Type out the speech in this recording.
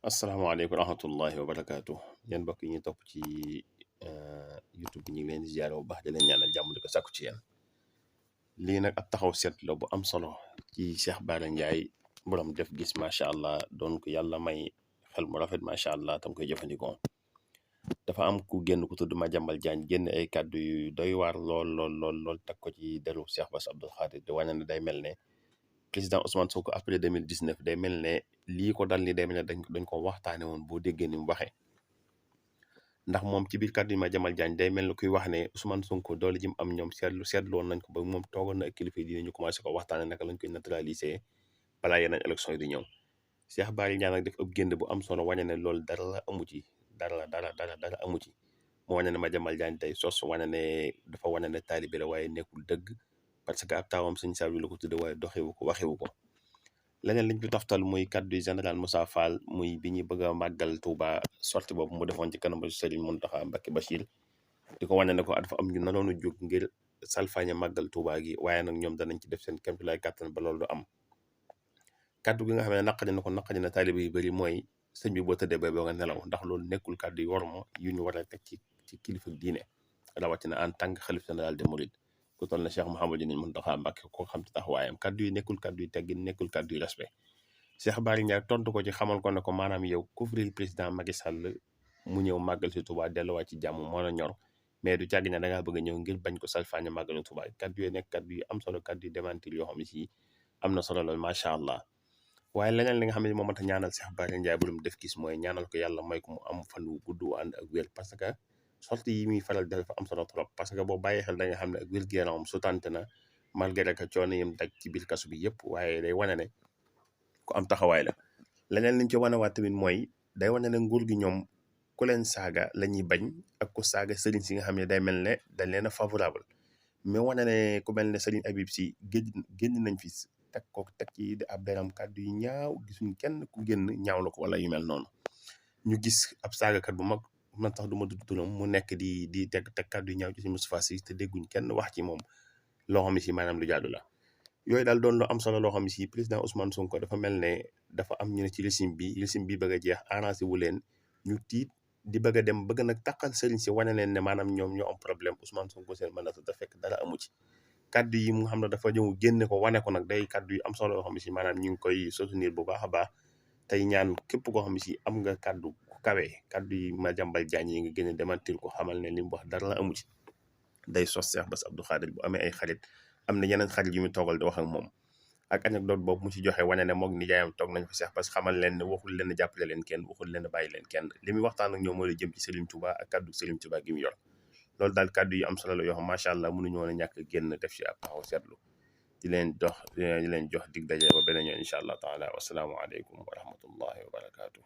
asalaamaaleykum wa rahmatullahi wa barakaatu yéen mbokk yi ñu topp ci YouTube bi ñu ngi leen di ziare bu baax di leen ñaanal jàmm di ko sàkku ci yéen. lii nag ab taxaw seetlu bu am solo ci Cheikh Bara Ndiaye borom def gis macha allah doon ko yàlla may xel mu rafet macha allah tam koy jëfandikoo. dafa am ku génn ku tudd Madiambal Diagne génn ay kàddu yu doy waar lool teg ko ci deru Cheikh Bass Abdou Khadre di wane ne day mel ne. président Ousmane Sonko après 2019 day mel ne lii ko dal ni day mel ne dañ ko waxtaane woon boo déggee ni mu waxee ndax moom ci biir kàddu yi Madiambal Diagne day mel ne kuy wax ne Ousmane Sonko doole ji mu am ñoom seetlu woon nañ ko ba moom toogoon na ak kilifa yi ñu commencé ko waxtaane naka lañ koy neutraliser balaa yeneen élection yi di ñëw. Cheikh Bara Ndiaye nag def ab génn bu am solo wane ne loolu dara la amu ci dara amu ci mu wane ne Madiambal Diagne tey sos wane ne dafa wane ne taalibe la waaye nekkul dëgg. parce que ab taawam sëñ Saliou la ko tudde waaye doxewu ko waxewu ko. leneen liñ fi toftal muy kaddu général Moussa Fall muy bi ñuy bëgg a màggal Touba sorti boobu mu defoon ci kanamu Serigne Mountakha Mbacké Bachir di ko wane ne ko dafa am ñu naroon a jóg ngir salfaañe màggal Touba gi waaye nag ñoom danañ ci def seen kéemtulaay kàttan ba loolu du am. kaddu gi nga xam ne naqari na taalibe yu bëri mooy sëñ bi boo tëddee ba nga nelaw ndax loolu nekkul kaddu yu worma yu ñu war a teg ci kilifa diine rawatina en tant que xalif général des mourides ku toll na Cheikh Mouhamadou Mountakha Mbacké ko xam ci taxawaayam kaddu yi nekkul kaddu yu teggin nekkul kaddu yu respect. Cheikh Bara Ndiaye tontu ko ci xamal ko ne ko maanaam yow couvrir président Macky Sall mu ñëw màggal si Touba delluwaat ci jàmm moo la ñor mais du càgg ne da ngaa bëgg a ñëw ngir bañ ko salfaañe màggalu Touba kaddu yi nekk kaddu yu am solo kaddu yu démentir yoo xam ne si am na solo lool macha allah. waaye leneen li nga xam ne moom mënta ñaanal Cheikh Bara Ndiaye bu def gis mooy ñaanal ko yàlla may ko mu am fan wu gudd wu ànd ak wér parce que sorti yi muy faral dafa am solo trop parce que boo bàyyi xel da nga xam ne ak wér-gu-yaramam su tante na malgré que coono yim daj ci biir kasu bi yëpp waaye day wane ne ku am taxawaay la. leneen liñ ci wanewaat tamit mooy day wane ne nguur gi ñoom ku leen saaga la ñuy bañ ak ku saaga sëriñ si nga xam ne day mel ne dañ leen a favorable mais wane ne ku mel ne sëriñ Habib si génn nañ fi teg ci ab deram kàddu yu ñaaw gisuñ kenn ku génn ñaaw la ko wala yu mel noonu ñu gis ab saagakat bu mag man tax du ma tudd turam mu nekk di teg kàddu yu ñaaw ci si Moustapha Sy te dégguñ kenn wax ci moom loo xam ne si maanaam lu jaadu la. yooyu daal doon lu am solo loo xam ne si président Ousmane Sonko dafa mel ne dafa am ñu ne ci régime bi bëgg a jeex arrangé wu leen ñu tiit di bëgg a dem bëgg nag taqal sëriñ si wane leen ne maanaam ñoom ñoo am problème Ousmane Sonko seen mën a da fekk dara amu ci. kaddu yi mu nga xam ne dafa ñëw génne ko wane ko nag day kaddu yu am solo yoo xam ne si maanaam ñu ngi koy soutenir bu baax a baax tey ñaan képp koo xam ne si am nga kaddu ku kawee kaddu yi Madiambal Diagne yi nga gën a démentir ko xamal ne li mu wax dara la amu ci day sos Cheikh Bass Abdou Khadre bu amee ay xarit am na yeneen xarit yu mu toogal di wax ak moom ak anecdote boobu mu ci joxe wane ne moog nijaayam toog nañ fa Cheikh Bass xamal leen ne waxul leen jàppale leen kenn waxul leen bàyyi leen kenn li muy waxtaan ak ñoom moo la jëm ci Serigne Touba ak kaddu Serigne Touba gi mu yor loolu daal kaddu yi am solo la yoo xam macha allah mënuñu woon a ñàkk génn def ci ab taxaw seetlu di leen jox dig daje ba beneen yoon incha allah taala wasalaamualeykum wa rahmatullahi wa barakaatu.